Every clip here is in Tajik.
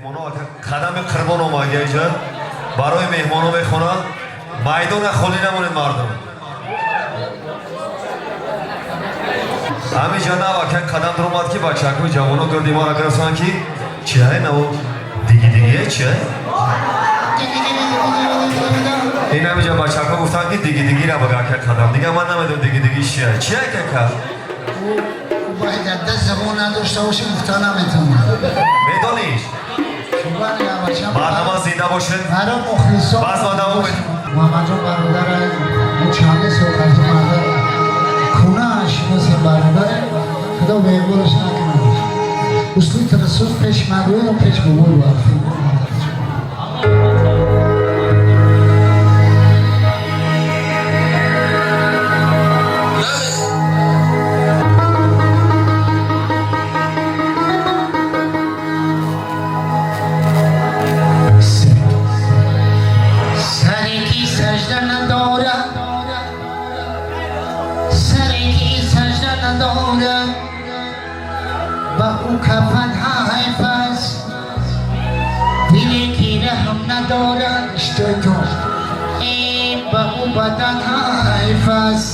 Меҳмоно қадами қурбон омад инҷа барои меҳмоно мехонад. Майдона холӣ намонед, мардум. Ҳаминҷа нав ака қадам дуромад, ки бачакҳои ҷавоно гирди мара гирифтанд, ки чиай нав диги дигие чиай. Ин ҳаминҷа бачакҳо гуфтанд, ки диги дигира бага ака қадам. Дига ман намедонам диги диги чиай. Чиай кака? Бояд забон надошта бошӣ, гуфта наметавонам. Медониш? Марҳамат, зинда бошед. Барои мухлисон. Баъз одамо Муҳаммадҷон бародар, мо чанде сол қати мардар куна шиносем, бародар, худо беҳбудаш накунад. Услуби тарасус пеш ман пеш бобой барфи. Саре ки сажда надорад, саре ки сажда надорад, ба ӯ кафан ҳайф аст. Диле ки раҳм надорад, иштойтон, ба ӯ бадан ҳайф аст.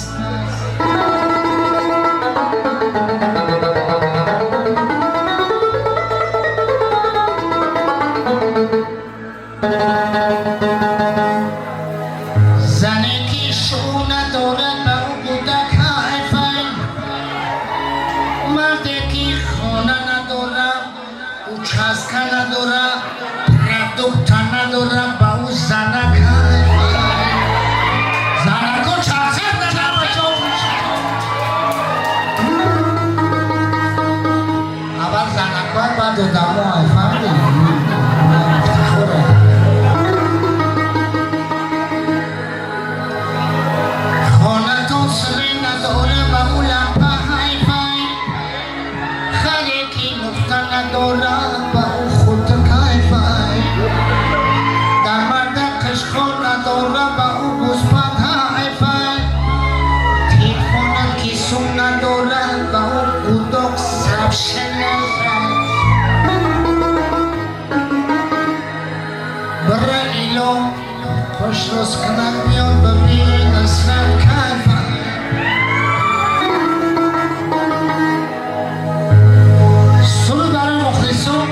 Зане ки шу надорад, ба ӯ кӯдак ҳайф. Марде ки хона надорад, участка надорад, продукта надорад, ба ӯ занак ҳайф. Занако чархат надорад. Аввал занакҳо, баъд одамо, фаҳмидӣ? Ифтихоре. Хонатон сире надора, ба ӯ лампа ҳайфай. Харе ки нуқта надора, ба ӯ худ кайфай. Дар марда қишқор надора, ба ӯ гӯспанд ҳайфай. Телефона ки сум надора, ба ӯ гудок сабшанайфай. Бира ило хушроз кунад, миён бибин аслан кайфай. Суруд барои мухлисон.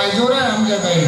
Байзора ҳамҷа даи.